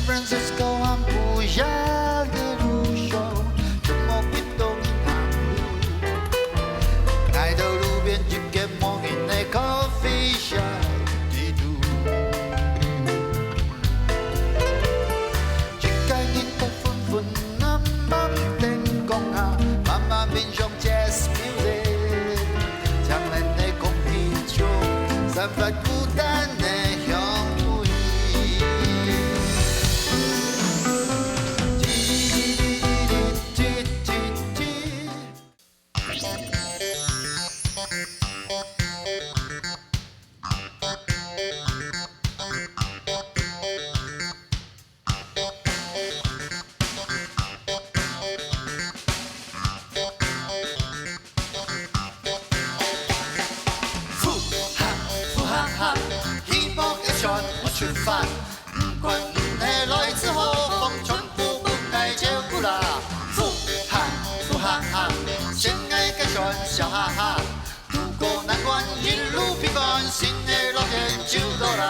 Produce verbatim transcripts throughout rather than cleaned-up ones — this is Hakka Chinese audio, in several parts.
Francisco南部夜个路上，全無幾多人行路。𠊎到路邊一間無人个咖啡shop裡肚。一個人在昏昏暗暗燈光下，慢慢品嚐jazz music。 強烈个空氣中，散發孤單个香味。呼哈呼哈哈，希望个船愛出發。毋管你係來自何方，全部分𠊎照顧啦。呼哈呼哈哈，心愛个船笑哈哈。 渡過難關，一路平安，新个樂園就到啦。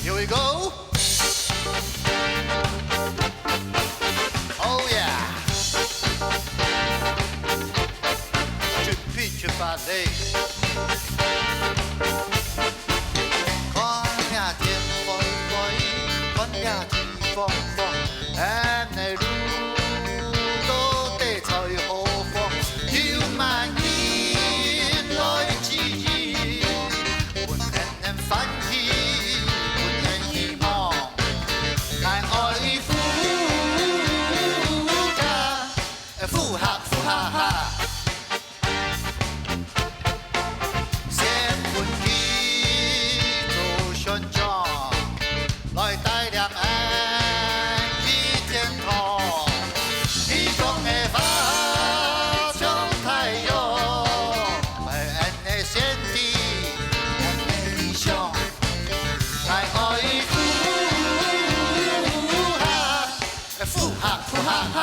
Here we go. Oh yeah. 準備出發咧。 看這天灰灰，看這地風風，恁呢路到底在何方？有麼人來指引？分𫣆等歡喜，分𫣆希望，𠊎愛呼哈，呼哈呼哈哈。 先分佢做船長，來帶領𫣆去天堂。理想个花像太陽，係𫣆个先知，𫣆个理想，𠊎愛呼哈，呼哈呼哈哈。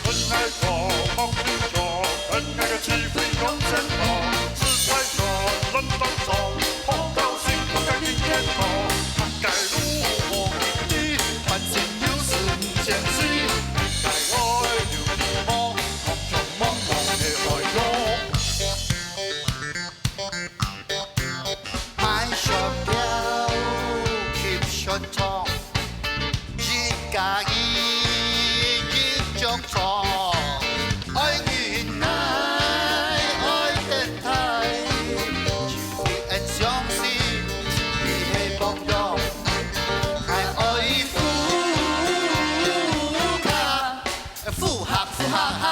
分𠊎做，莫緊張，分𠊎个智慧向前行。自在船，亂亂撞，好高興，不甘人間高。行个路無人知，凡事有時毋相信。行个愛有希望，茫茫茫茫个海洋。 買船票去船場，一家人一張床，愛忍耐，愛等待，因為𫣆相信，你係榜樣，愛愛呼哈，呼哈呼哈哈。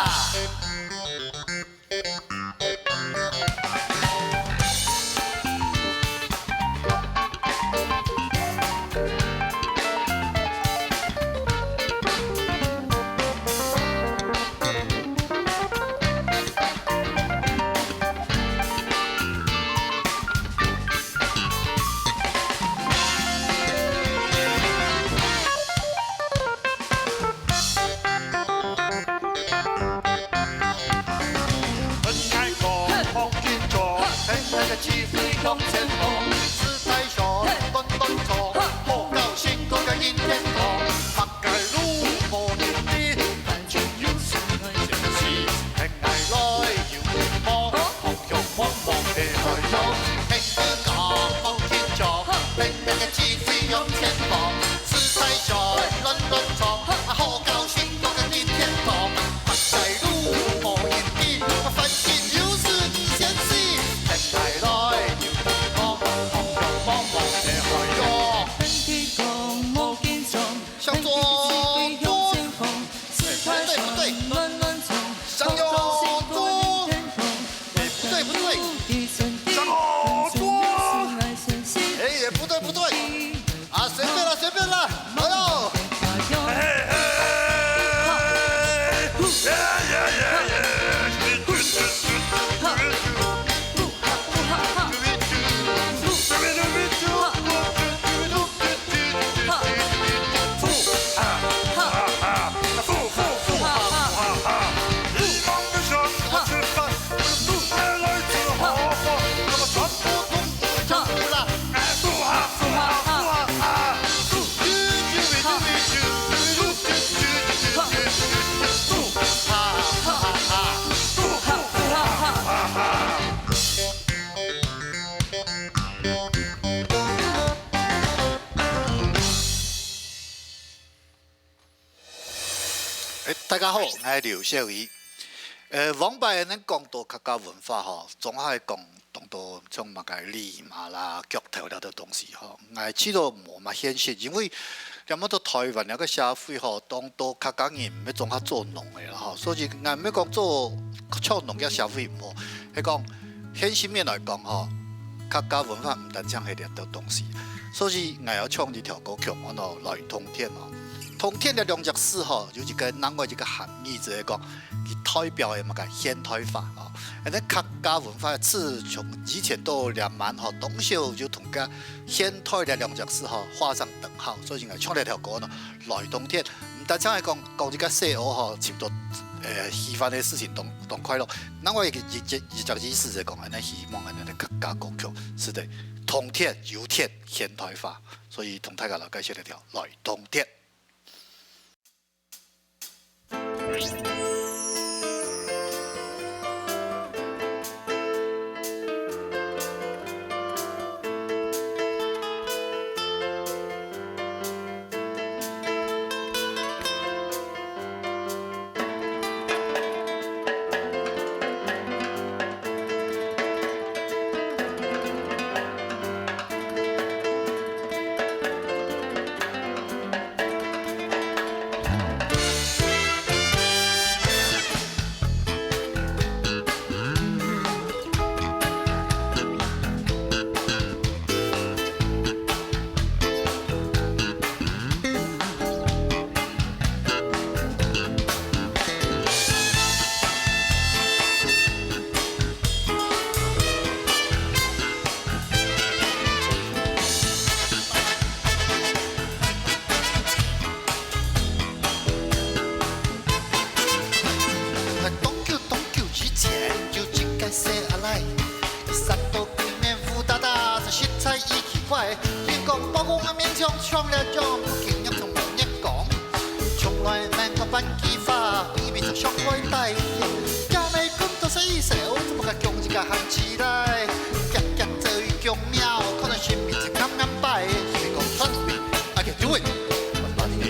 分𠊎講，莫緊張，分𠊎个智慧向前行。自在船，亂亂撞，好高興，過个人天堂。行个路無人知，但願有時愛相信，分𠊎來有希望，好向茫茫个海洋。行个路莫緊張，分𠊎个智慧向前行。 自在船，亂亂撞，啊，好高興，過个人天堂。行个路無人知，啊，凡事有時毋相信，天台來有地方，茫茫茫茫个海洋。天地講無緊張，大家好，𠊎係劉小雨。呃，往擺恁樣講到客家文化吼，總係講當多像麼个禮貌啦、腳頭這兜東西吼，𠊎試著無麼現實，因為這麼多台灣這个社會吼，當多客家人毋係總下做農个啦吼，所以𠊎毋係講做像農業社會毋好，係講現實面來講吼，客家文化毋單淨係這兜東西，所以𠊎愛唱一條歌曲，安到來通天吼。通天這兩隻字吼，有一个另外一个含義，就係講佢代表个麼个現代化吼。恁樣客家文化自從以前到這滿吼，當少有同个現代這兩隻字吼畫上等號，所以𠊎唱這條歌呢，來通天。毋單淨係講講一个細阿吼，尋到呃喜歡个事情當當快樂。另外一个一一一隻意思就係講，恁樣希望恁樣个客家歌曲，使得通天有天現代化。所以同大家來介紹這條來通天。在當久當久之前，有一个細阿倈，佢生到比面烏噠噠，實在異奇怪。人講包公阿面像像這種，不經驗從無人講，從來毋過半句話，比面就像會帶。也無講到啥意思，我怎麼个講一个喊起來？夾夾做一種貓，可能是面前啱啱擺，係講trust me, I can do it. But not in the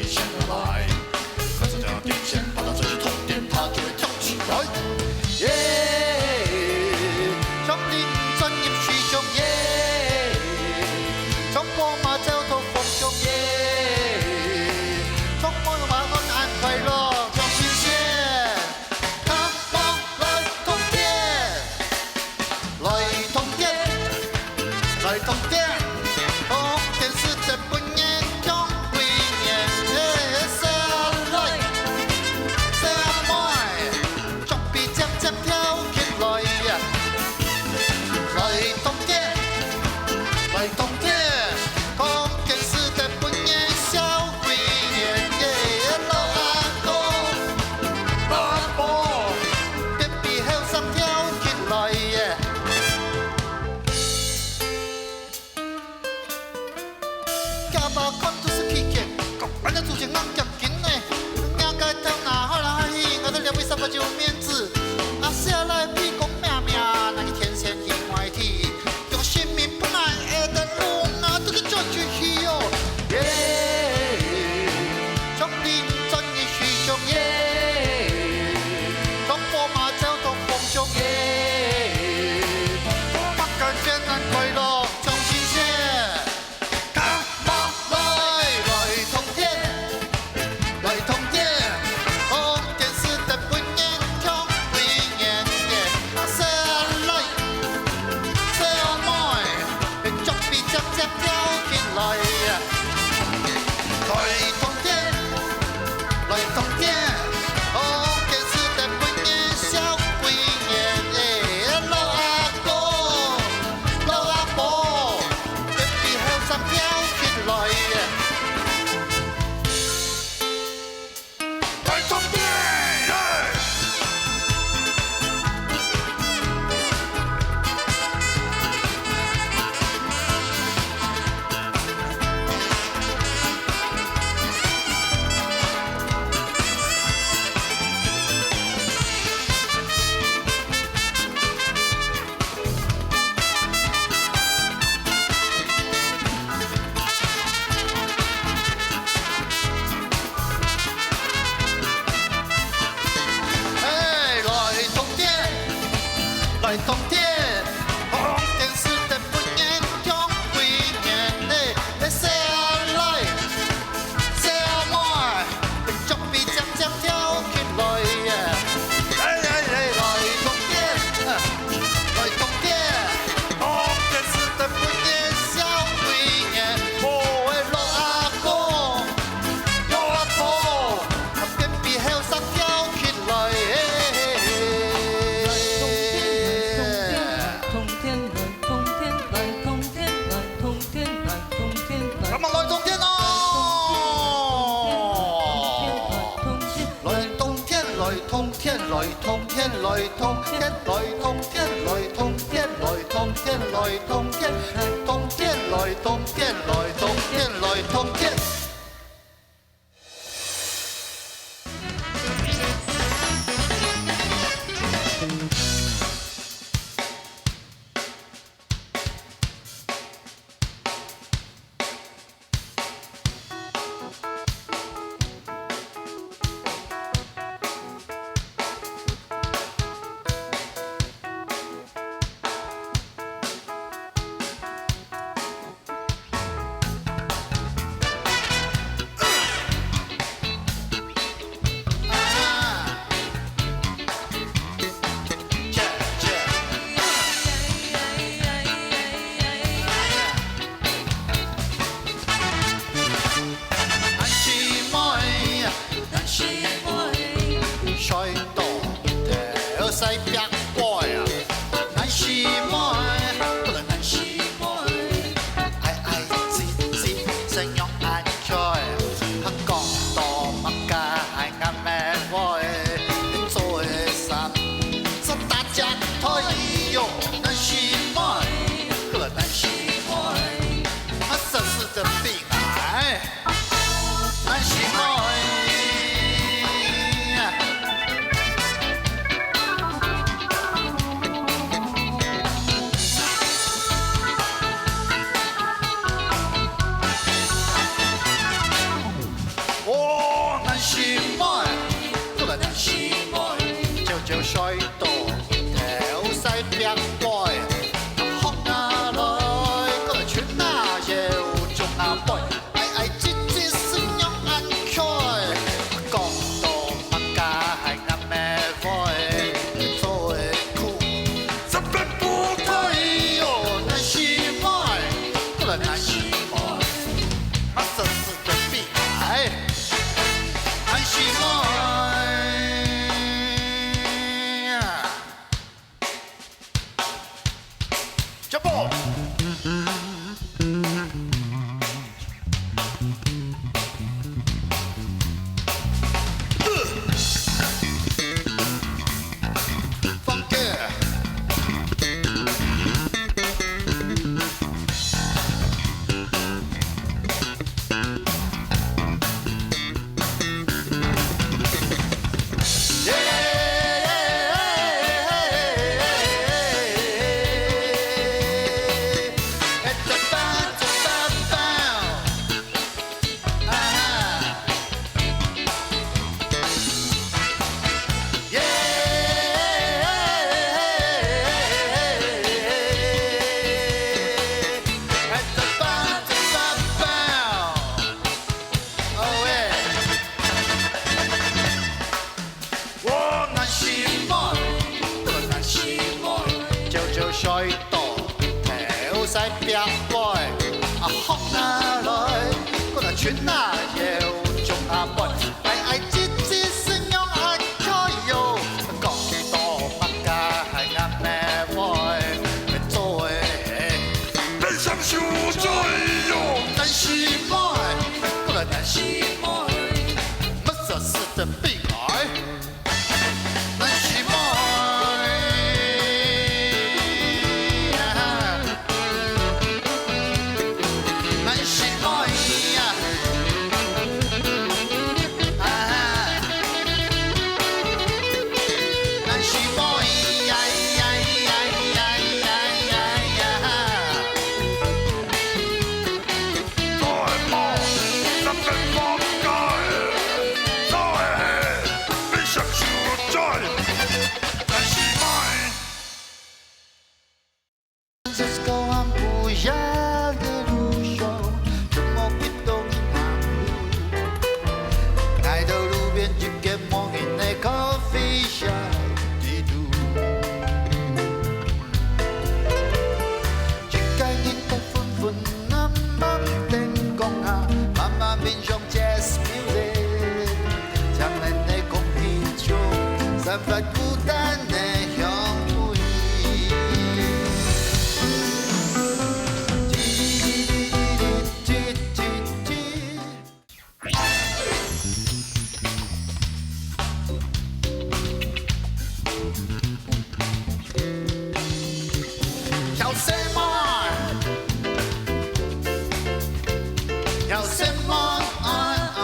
天來通天，來通天，來通天，來通天，來通天，來通天，來通天，來通天，來通天。小細妹，小細妹，哎，哎。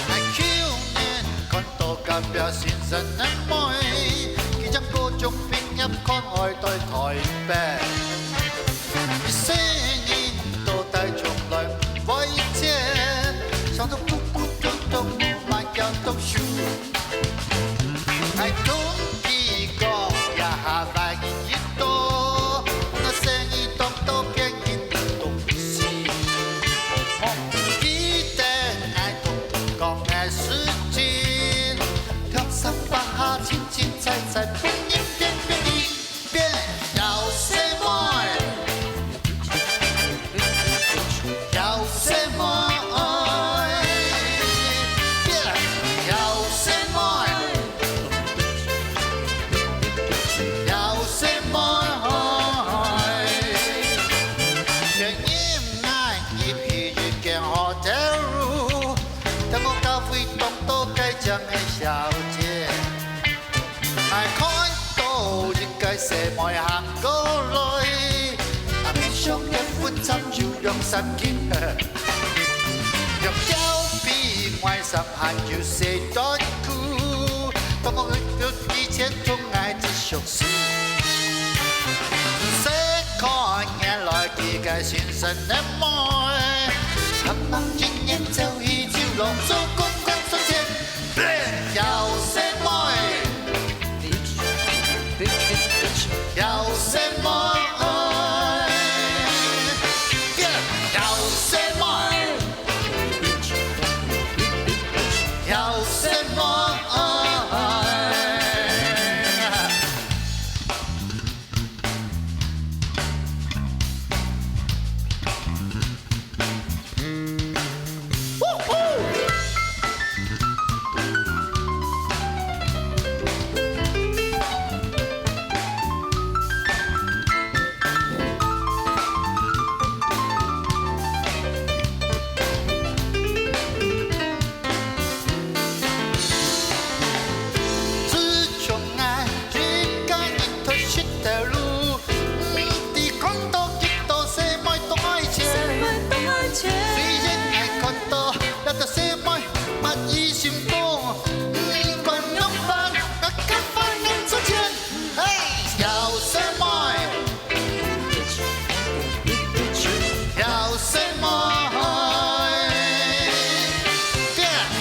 𠊎舊年看到隔壁先生个妹，佢正高中畢業，趕愛到臺北。佢細人到大從來毋會借，想到孤孤獨獨，無麼个讀書。 𠊎同佢講，這下萬一遇到，𠊎細人當多，驚佢讀毋死。記得𠊎同佢講个事情，跳三八下，清清彩彩，分人變變你。 變小細妹，小細妹，變小細妹，小細妹。前日𠊎入去一間hotel，等𠊎咖啡當多該間个小姐。 𠊎看到一個細妹行過來，啊，面上个粉針有兩三斤，用腳比外衫還有細短褲，當我有以前同𠊎最熟悉。細看原來佢个先生个妹，還吂一年就去酒樓做公關賺錢。 小細妹，小細妹，小細妹，小細妹。 自從𠊎一個人在食頭路，毋知看到幾多細妹當愛錢。雖然𠊎看到這兜細妹，嘛一心講，毋管仰般，𠊎較快能賺錢。嘿，小細妹，小細妹，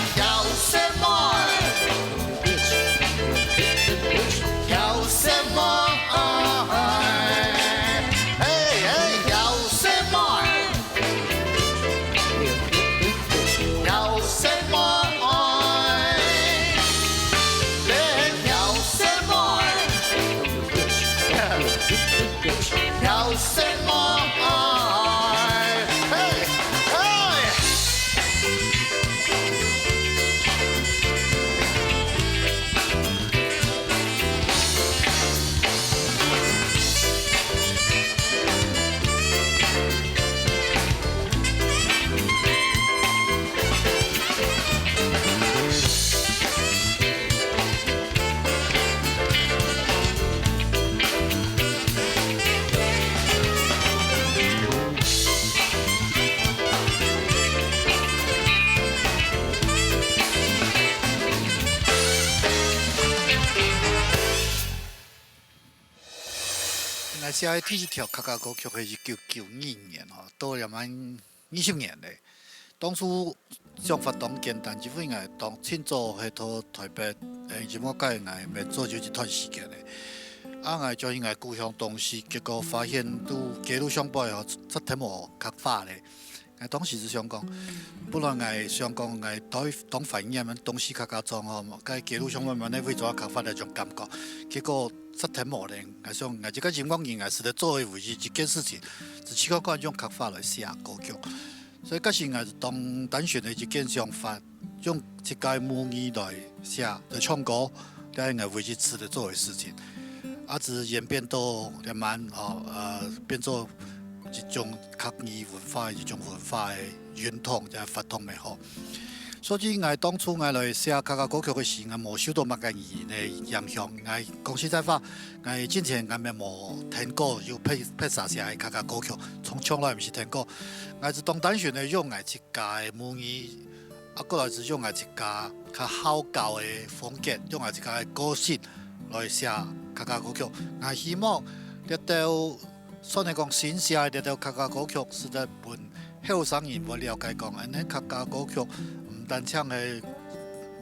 小細妹。 小細妹，嘿，嘿，小細妹，小細妹，小細妹。 小細妹，嘿，嘿。𠊎寫个第一條客家歌曲係一九九二年吼，到這滿 二十年咧。當初想法當簡單，因為𠊎當盡早係到臺北，誒，音樂界𠊎乜做有一段時間咧。啊，𠊎轉去𠊎故鄉東勢，結果發現在街路上背吼，實在無客話咧。𠊎當時就想講，本來𠊎想講𠊎當，當懷念東勢客家庄吼，在街路上慢慢仔會做客話該種感覺，結果實在無咧。𠊎想，𠊎這個音樂人，𠊎使得做个唯一一件事情， 就試看看用客話來寫歌曲。所以該時𠊎當單純个一件想法，用自家母語來寫、來唱歌，這係𠊎唯一識得做个事情。啊，就演變到慢慢，哦，呃，變做一種客語文化、一種文化个運動、个活動也好。所以𠊎當初𠊎來寫客家歌曲个時，𠊎無受到麼个語言个影響。𠊎講實在話，𠊎進前𠊎乜無聽過有別，別儕寫个客家歌曲，從，從來毋識聽過。𠊎就當單純个用𠊎自家个母語，啊，過來就用𠊎自家較好搞个風格，用𠊎自家个個性來寫客家歌曲。𠊎希望這兜 算係講新寫个這兜客家歌曲，使得分後生人會了解講，恁呢客家歌曲毋單淨係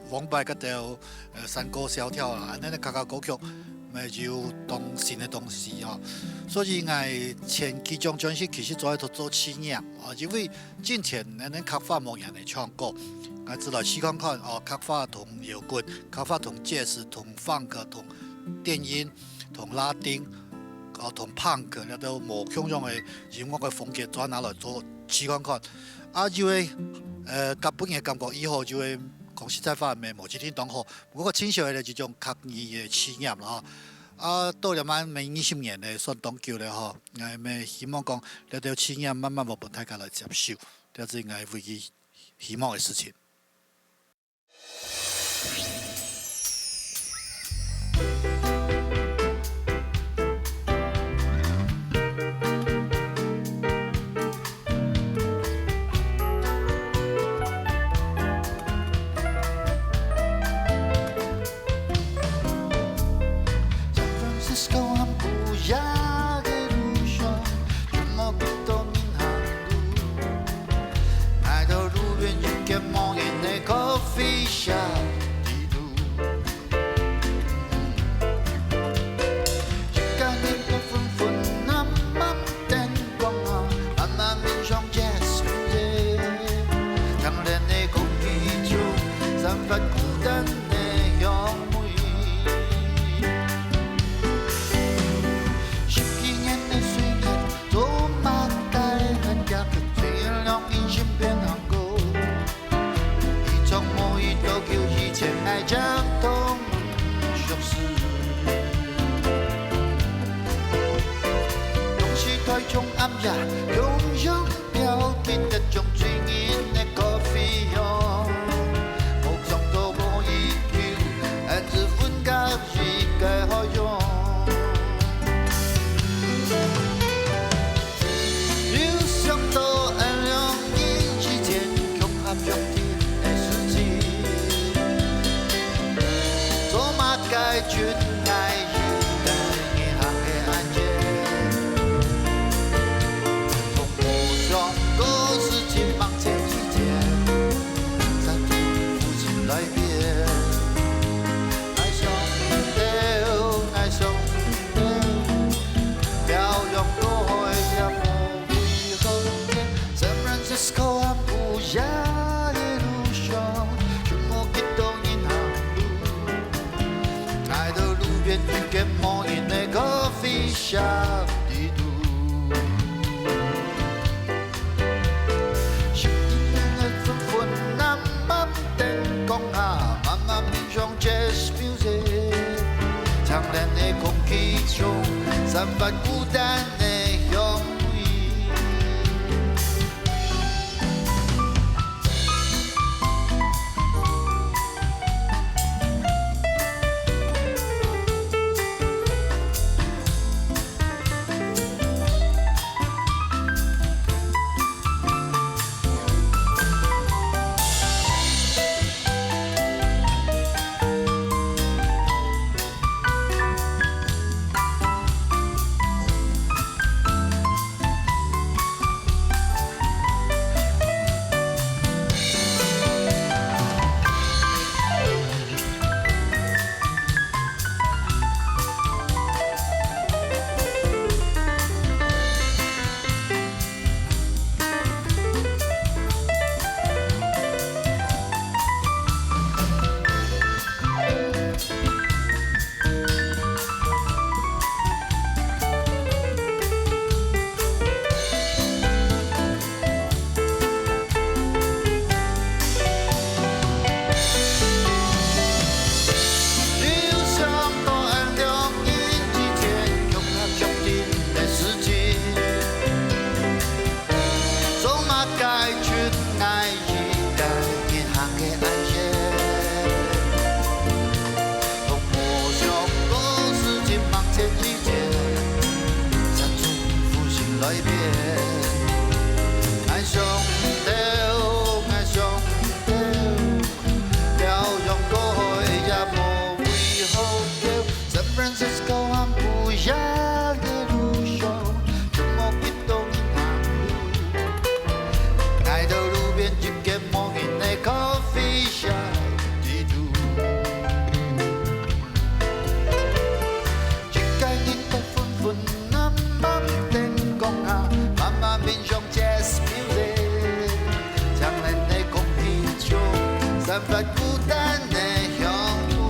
往擺該兜，呃，山歌小調啦，恁呢客家歌曲乜有當新个東西吼。所以𠊎前幾張專輯其實做一做試驗啊，因為進前恁呢客話無人會唱歌，𠊎就來試看看哦，客話同搖滾，客話同jazz、同funk、同電音、 同拉丁，哦，同punk，這兜無共樣个音樂个風格，做拿來做試看看。啊，因為，呃，甲本人感覺以後就會講實在話，乜無一定當好。不過至少係一種客語个試驗啦，吼。啊，到這滿乜二十年咧，算當久咧，吼。𠊎乜希望講，這兜試驗慢慢會分大家來接受，這係𠊎唯一希望个事情。里面，才重复醒来一遍。爱上头，爱上头，漂洋过海也无为好咾。San Francisco很不一样的路上，怎么会懂你忙碌？爱到路边一间无人的coffee shop里肚。 一个人个昏昏暗暗，灯光下，慢慢变成jazz music。将冷的空气中，散发孤单的香味。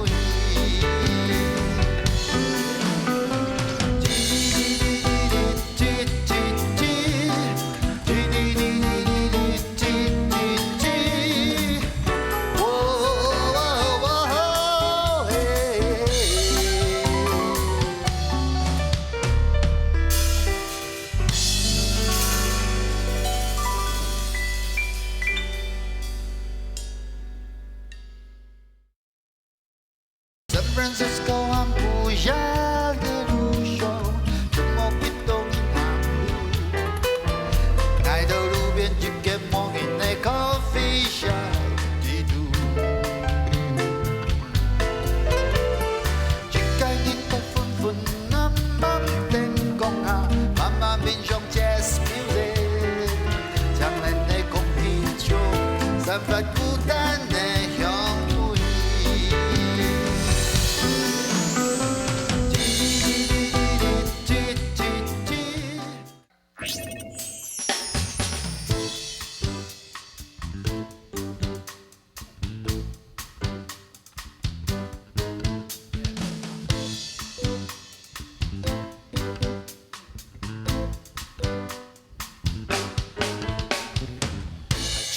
San Francisco很不一样的路上，怎么会懂你忙碌？爱到路边一间无人的coffee shop里肚。一个人个昏昏暗暗，灯光下，慢慢变成jazz music。将冷的空气中，散发孤单的香味。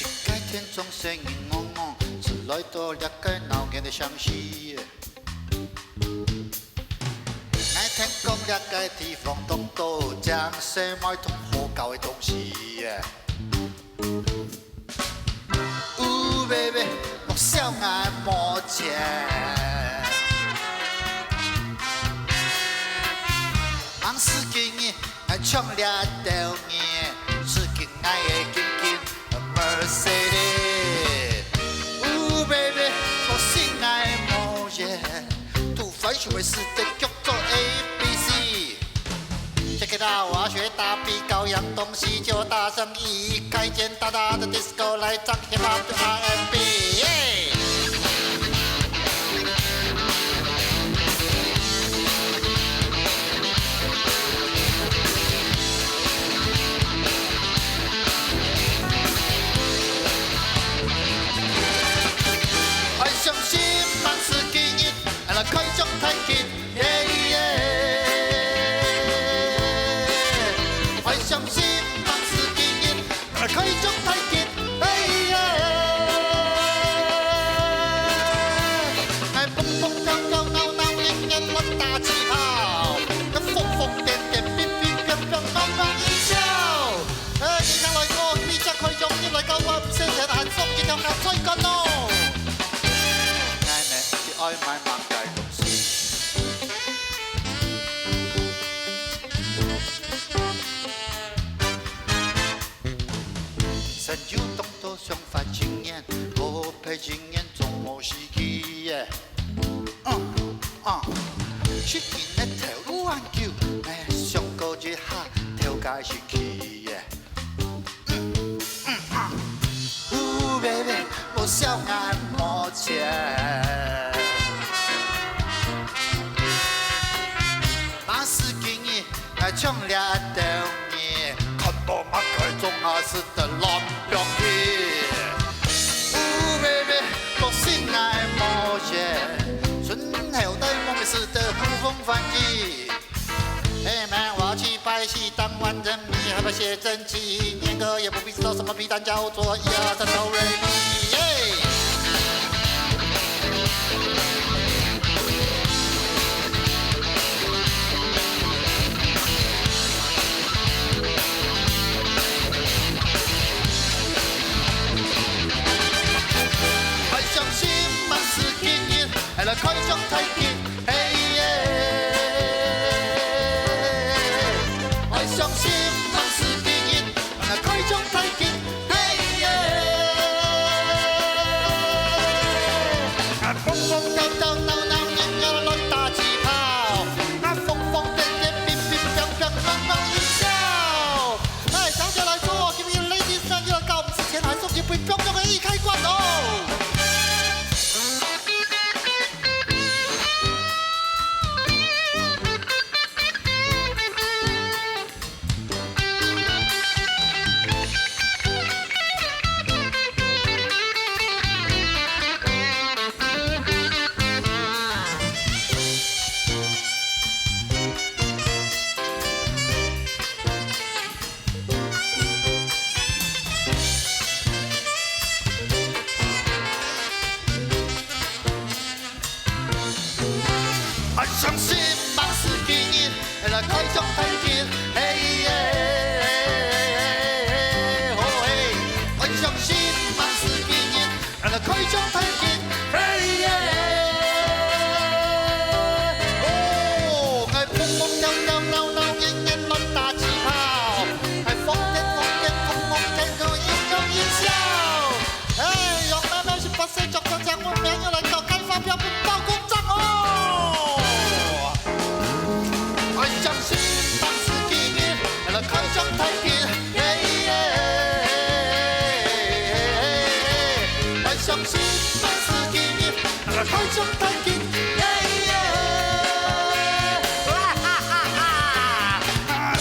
一个天窗声音嗡嗡，是来到这个闹热的城市。 𠊎聽講這个地方當多靚色美同好搞个東西。Ooh baby，莫笑𠊎無錢。吂使今日，𠊎唱這條日，使今𠊎个金金。 Mercedes。Ooh baby，我心愛無言，突發想會使得叫做A B C。Check it out，我要學打比高揚東西，就大聲一開間，大大的disco來唱hip hop to R and B，耶！ 愛相信萬事如意，來開張大吉，耶耶！愛相信萬事如意，來開張大吉，耶耶！愛蹦蹦跳跳，鬧鬧熱熱，亂打氣泡，愛瘋瘋癲癲，乒乒乓乓，鬧鬧一笑。 哎，今天來過，你正開張，你來到我毋識人，還送一條鹹菜乾哦。𠊎呢，係愛買麼个東西？生有當多想法青年，好陪青年總無時機耶。 嗯，嗯，出門个頭路還久，愛想過一下頭家先去耶。嗯，嗯，嗯。Ooh baby，莫笑𠊎無錢。吂使今日，𠊎唱這條日，看無麼个總還使 得亂標記。Ooh baby，莫信𠊎無言，順口帶夢的使得呼風喚雨。哎，man，我要去拜戲當完人迷，還要寫真集，念歌也不必知道什麼皮蛋叫做呀，這哆來咪耶。 愛相信萬事如意，愛來開張大吉，嘿耶！開張大吉，嘿耶，好嘿，愛相信萬事如意，開張大吉，嘿耶。哦，愛蹦蹦跳跳，鬧鬧熱熱，亂打氣泡，愛瘋癲瘋癲，瘋瘋癲癲，音樂音效。 哎，楊妹妹十八歲，著著獎，阮明又來到開發票分包公章哦！愛相信萬事如意，來開張大吉，耶耶！愛相信萬事如意，來開張大吉，耶耶！哇哈哈哈！ 哎，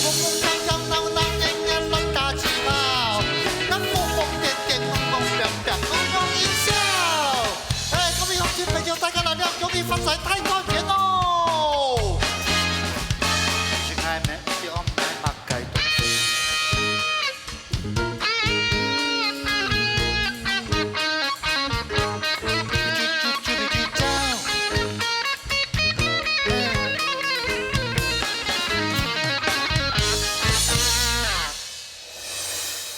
各位鄉親朋友，大家來尞，恭喜發財，大賺錢哦！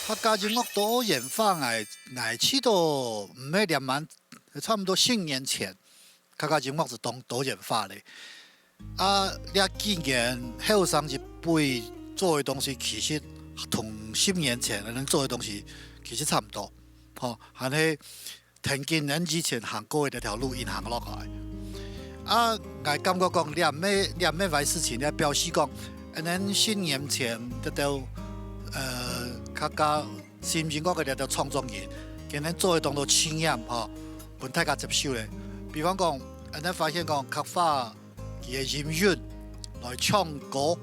客家音樂多元化，𠊎，𠊎試著毋係兩萬，差毋多十年前，客家音樂係當多元化咧。啊，這幾年後生一輩做个東西，其實同十年前个人做个東西其實差毋多，吼，還係 跈緊𠊎以前行過个這條路，緊行落來。啊，𠊎感覺講，這毋係，這毋係壞事情，這表示講，𠊎等十年前這兜，呃，客家新音樂个這兜創作人，佢等做个當多試驗，吼，分大家接受咧。比方講，𠊎等發現講，客話 佢个音韻來唱歌，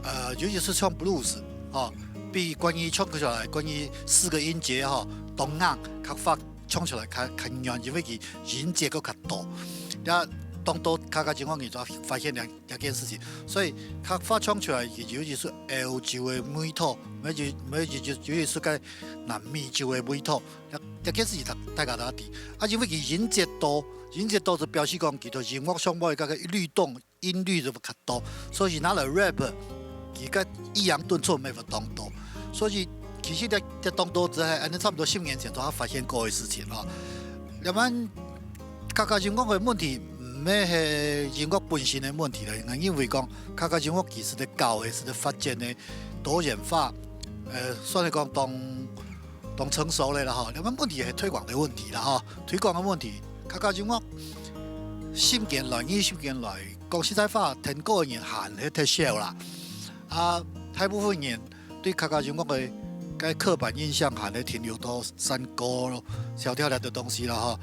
呃，尤其係唱blues，吼，比國語唱起來，國語四個音節，吼，當硬，客話唱起來較，較軟，因為佢音節个較多。也當多客家情況，你就發現這，這件事情。所以客話唱出來，佢有一種歐洲个味道，有一，有一，有一種个南美洲个味道。 這，這件事情大，大家都愛知。啊，因為佢音節多，音節多就表示講，佢个音樂上背个律動、音律就較多，所以拿來rap，佢个抑揚頓挫乜會當多。所以其實這，這當多只係，恁呢差毋多十年前就發現過个事情咯。那麼客家音樂个問題，毋係，係音樂本身个問題啦。𠊎認為講，客家音樂其實在搞个，係在發展个多元化，呃，算係講當 當成熟咧啦吼。這个問題係推廣个問題啦吼，推廣个問題，客家音樂十年來、二十年來，講實在話，聽過个人還係忒少啦。啊，大部分人對客家音樂个，个刻板印象還係停留到山歌咯、小調調个東西啦吼。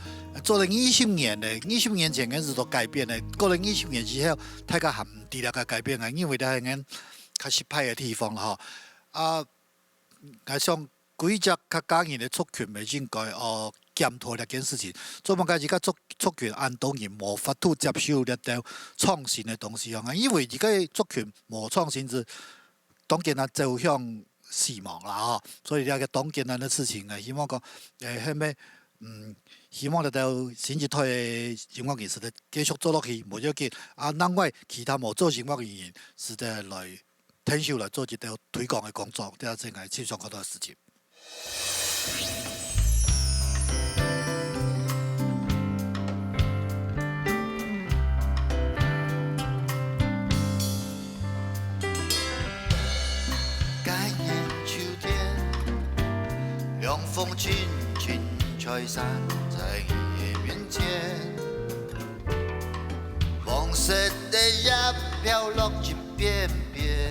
做了二十年咧，二十年前个係做改變咧，過了二十年之後，大家還毋知這个改變，𠊎認為這係𠊎較失敗个地方啦吼。啊， 𠊎想歸隻客家人个族群乜應該，呃，檢討這件事情。做麼个自家族，族群恁多人無法度接受這兜創新个東西哦？因為自家族群無創新，係當艱難走向死亡啦吼。所以這个當艱難个事情啊，希望講，誒，後尾，嗯，希望這兜新一代个音樂人係得繼續做落去，無要緊。啊，另外其他無做音樂个人，係得來 𢯭手來做一兜推廣个工作，這係𠊎盡想看到个事情。該年秋天，涼風輕輕吹散在你的面前，黃色的葉飄落一 片片。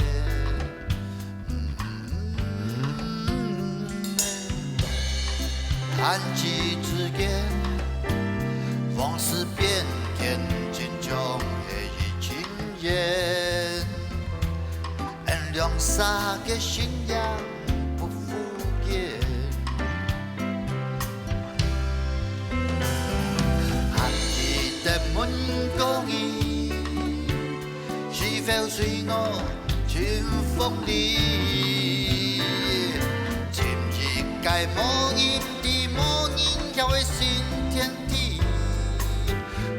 弹指之间，往事变天，心中的一群人，恩良洒个信仰不复见。还记得问过你， 是否随我春风里，进入该无人知、无人晓的新天地。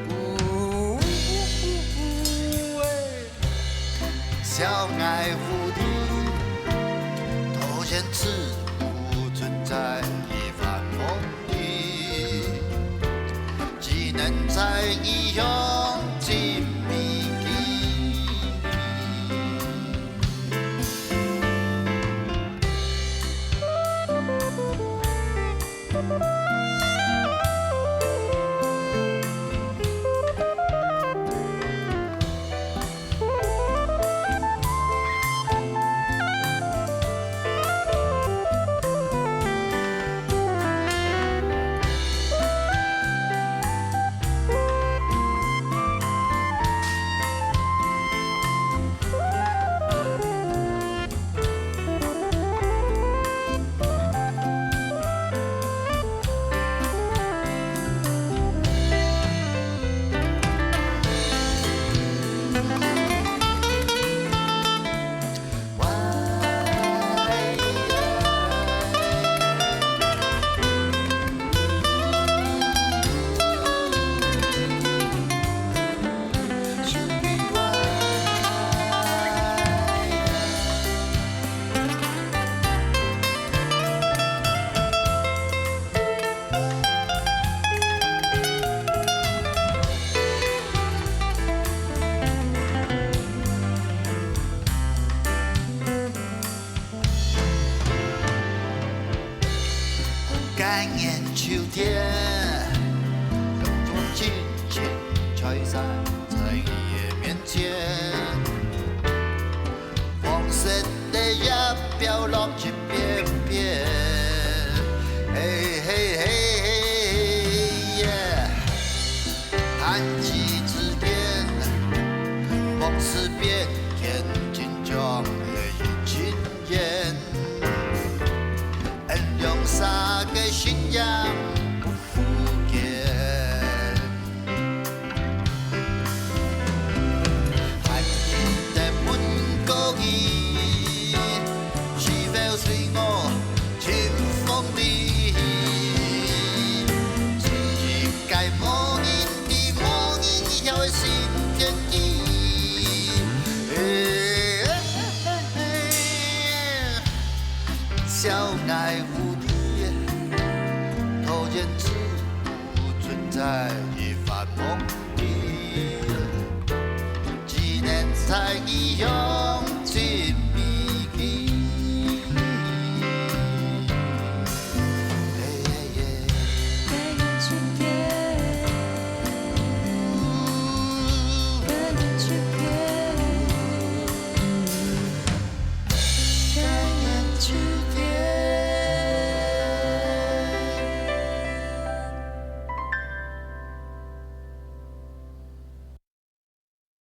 呜，喂。小矮屋里，头前自不存在一番梦里，只能在异乡寻觅。 干眼秋天，阳光轻轻吹散在你的面前。 黄色的叶飘落一片片，嘿嘿嘿嘿耶。弹指之间，往事变天，今朝的已经远，恩良洒个信仰不复见。 寒意的门口里，是否是我清风里，是一个无人知、无人晓的新天地。小矮屋里，头前自不存在一番梦里，只能在异乡寻觅。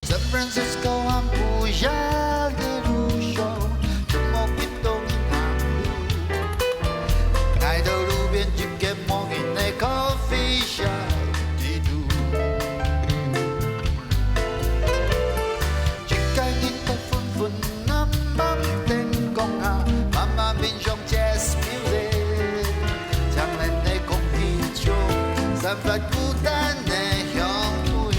San Francisco 暗晡夜个路上，全部變到銀行路。挨到路邊一間無人个coffee shop裡肚。一個人个昏昏暗暗燈光下，慢慢品嘗 Jazz music，強烈的空氣中散發孤單的香味。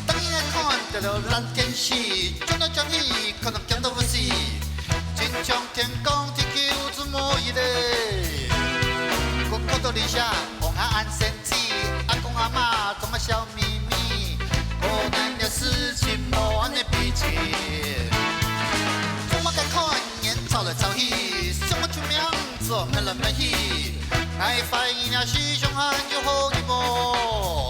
當日來看，著了爛電視，轉來轉去，看到驚到不死。親像天公地球做無一个。我看到這下，往下恁生氣，阿公阿媽總係笑 咪咪，可能這事情無恁个悲情。做麼个看人吵來吵去，想愛出名做乜來乜去，𠊎懷疑若是上海有好人無？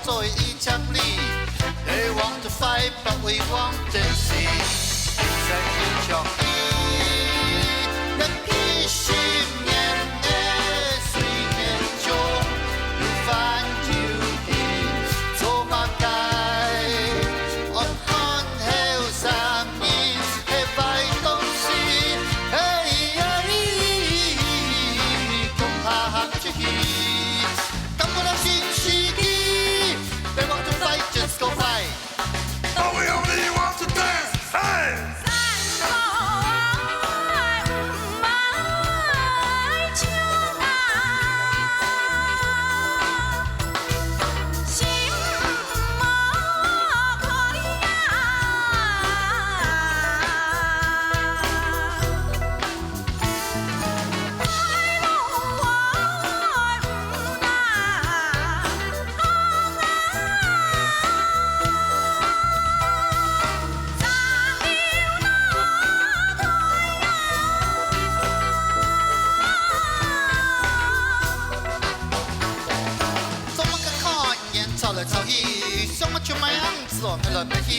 做一千里，they want to fight, but we won't dance. 在天上一个披星面的水面中，有翻有去，做么个？我看后生人，係坏东西，嘿呀，共下行出去。 感覺到新世紀，they want to fight, just go fight. But we only want to dance. Hey! 做麼个看人吵來吵去，想愛出賣人，做乜來乜去。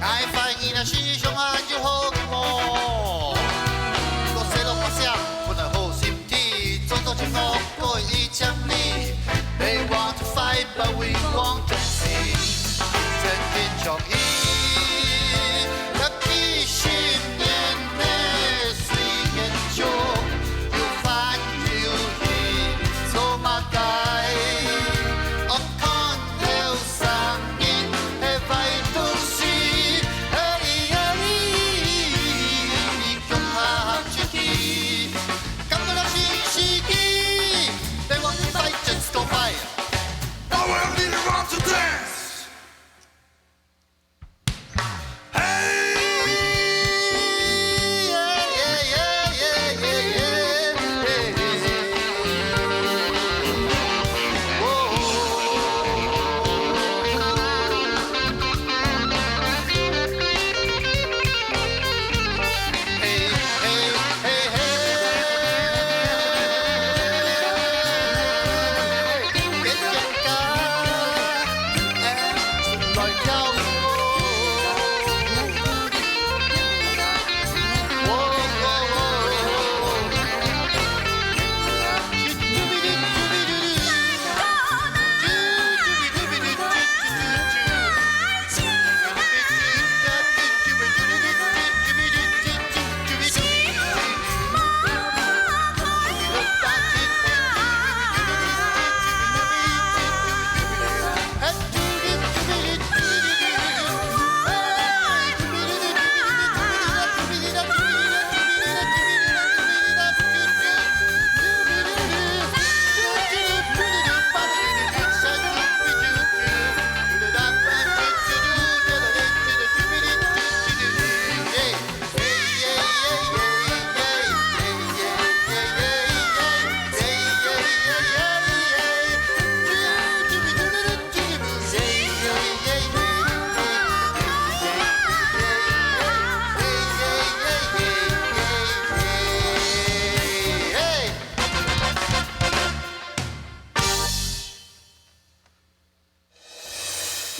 𠊎發現啊，世上還有好个無？落雪落白雪，本來好心地，做做情樂過一千里。They want to fight, but we won't dance. 真天長去，一起心願的水眼中，有翻有去，做麼个？ 看後生人係壞東西，嘿呀，你共下行出去，感覺到新世紀，they want to fight, just go fight. But we only want to dance.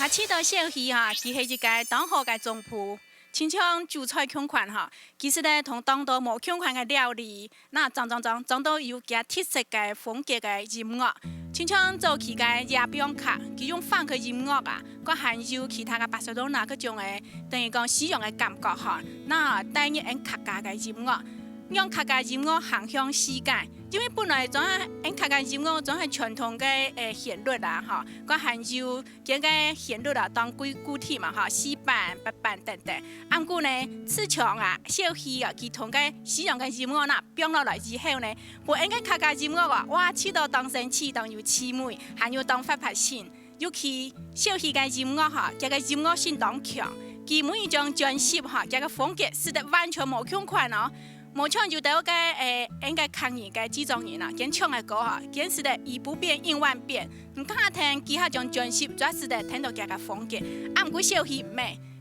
𠊎試著小希哈，佢係一個當好个總鋪，親像煮菜共款哈，佢識得同當多無共款个料理，那裝裝裝，裝到有佢特色个風格个音樂。親像早期个夜放客，佢用funk个音樂啊，還有其他个Barcelona各種个，等於講西洋个感覺哈，那帶入𫣆客家个音樂，讓客家音樂行向世界。 因為本來總係𫣆客家音樂總係傳統个，誒，旋律啊，吼，該還有佢个旋律啊，當固，固定嘛，吼，四板、八板等等。啊，毋過呢，自從啊，小希啊，佢同个西洋个音樂那放落來以後呢，分𫣆个客家音樂啊，哇，試著當生趣，當有趣味，還有當活潑性。 尤其小希个音樂吼，佢个音樂性當強，佢每一張專輯吼，佢个風格使得完全無共款哦。無像有兜个，誒，𫣆个客語个製作人啊，佢唱个歌吼，佢使得以不變應萬變。你看聽幾下張專輯，就使得聽著佢个風格。啊，毋過小希毋係，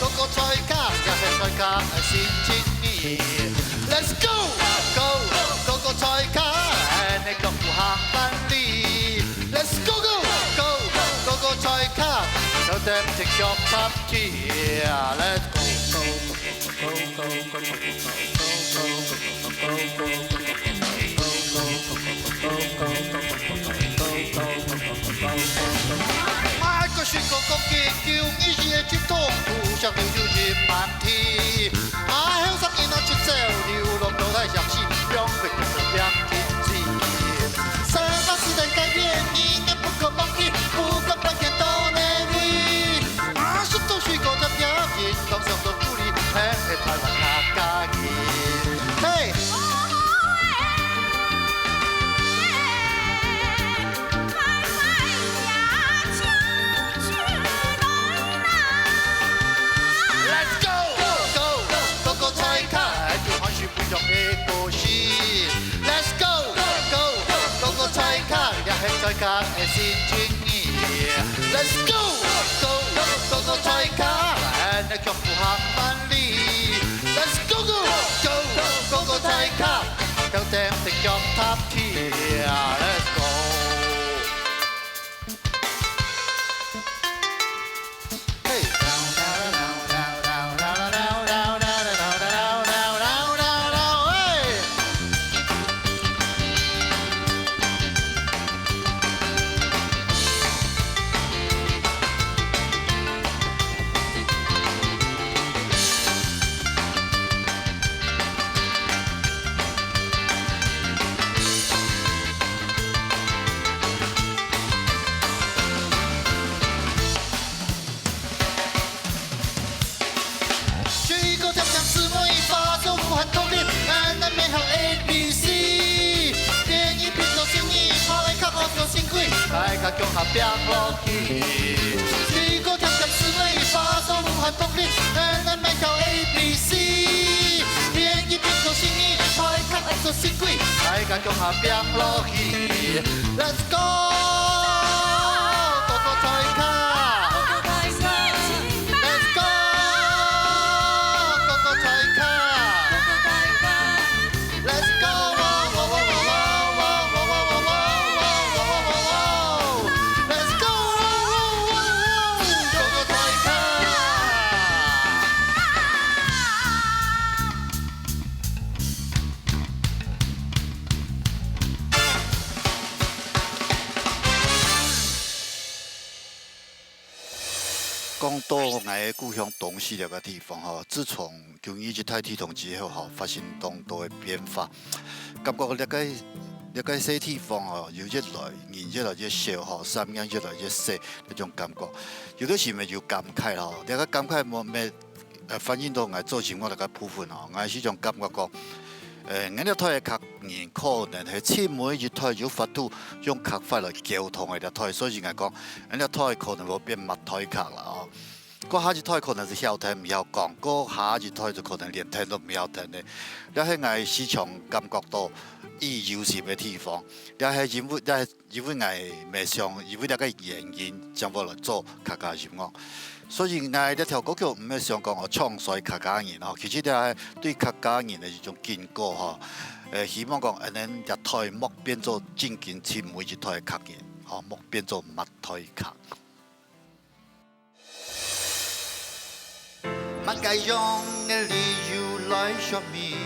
哥哥在家，也係在家，心情你。Let's go，go，哥哥在家，你腳步行萬里。Let's go，go，go，哥哥在家，手點隻腳踏地。Let's go。 買个水果，講究，今日个一通，不想留有一半天。啊，後生人啊，就走流浪到大城市，用力就是兩天之。生活時代改變，你也不可忘記，不管白天到哪位。啊，食到水果甜甜，當想到故里，嘿，嘿，台灣客家人。嘿。 Let's go，go，go，哥哥在家，就歡喜不同个故事。Let's go，go，go，哥哥在家，也係在家个心情。Let's go，go，go，哥哥在家，你腳步行萬里。Let's go，go，go，哥哥在家，腳點隻腳踏地。Let's go。 水果甜甜，姊妹花，手舞還獨立，咱咱美好A B C。電影變做生意，拍來較惡做新貴，大家共下拚落去。水果甜甜，姊妹花，手舞還獨立，咱咱美好A B C。電影變做生意，拍來較惡做新貴，大家共下拚落去。 Let's go，哥哥在家。Let's go，哥哥在家。Let's go，Let's go，哥哥在家。 講到𠊎个故鄉東勢這個地方吼，自從九二一大地動之後吼，發生當多个變化。感覺這個，這個細地方吼，有越來，人越來越少吼，產業越來越細，那種感覺。有个時節有感慨吼，這個感慨無，無 呃，反映到𠊎做節目這個部分吼，𠊎係種感覺講，呃，𠊎這代个客人可能係盡尾一代有法度用客話來溝通个這代，所以𠊎講，𠊎這代可能會變末代客啦吼。過下一代可能係曉聽毋曉講，過下一代就可能連聽都毋曉聽个。這係𠊎時常感覺到意義深个地方，這係因為，這係 因為𠊎乜想，因為這個原因，正會來做客家音樂。所以𠊎這條歌曲毋係想講哦，唱衰客家人吼，其實這係對客家人个一種警告吼。呃，希望講，恁呢這台莫變做正經尋每一台客人，吼，莫變做抹台客。萬个樣个理由來說明，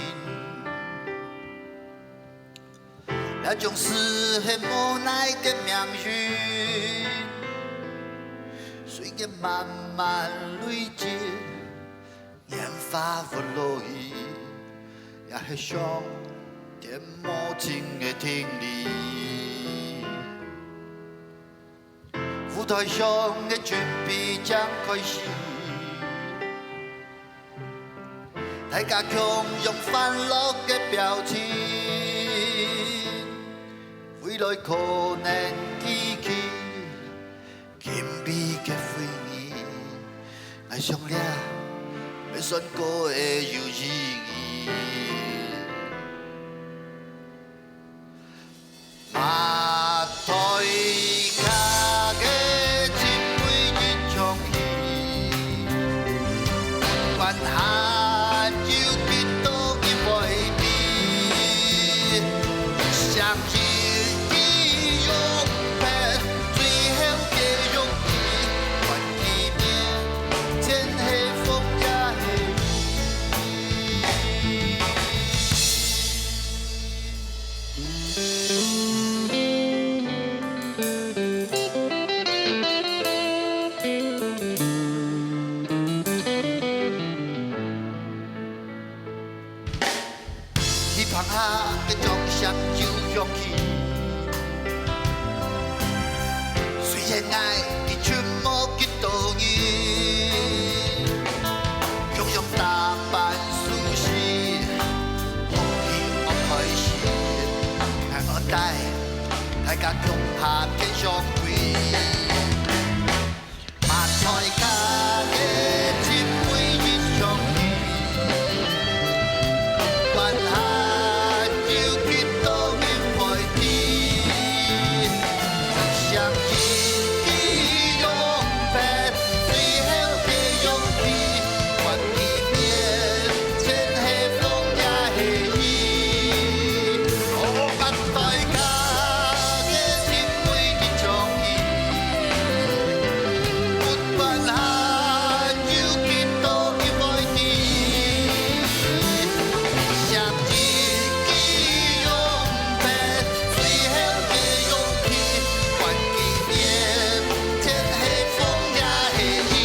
這種事係無奈个命運，隨个慢慢累積， 年華會老去，也係上天無情个定理。舞台上个準備正開始，大家共樣歡樂个表情，未來可能記起 緊閉个回憶，𠊎想這也算過个有意義。抹台客个盡尾一場戲，不管還有幾多人會知， 像一支用品，最後个容器，換幾面，天係風也係雨。戲棚下个掌聲就響起。雖然𠊎已經無幾多人，共樣打扮舒適，好戲愛開始，𠊎愛帶大家共下个相會。 抹台客个盡尾一場戲，不管還有幾多人會知，像一支用品，最後个容器，換幾面，天係風也係雨。哦，抹台客个盡尾一場戲， 不管還有幾多人會知，像一支用品，最後个容器，換幾面，天係風也係雨。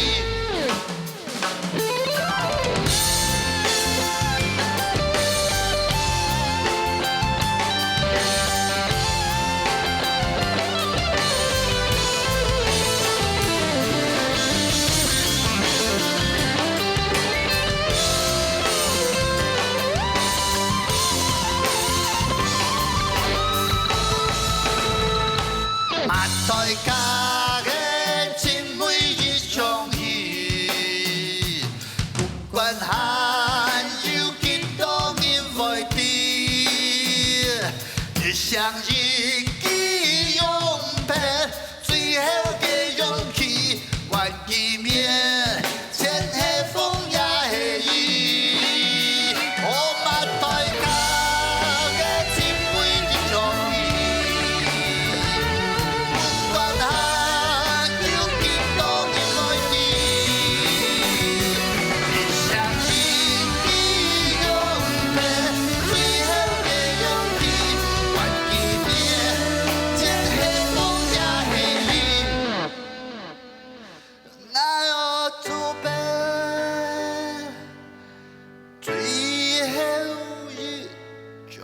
抹台客个盡尾一場戲，不管還有幾多人會知，就像一支用品，最後个容器，換幾面， 天係風也係雨。哦，抹台客个盡尾一場戲，不管還有幾多人會知，就像一支用品，最後个容器，換幾面，天係風也係雨。 𠊎愛準備最後一張。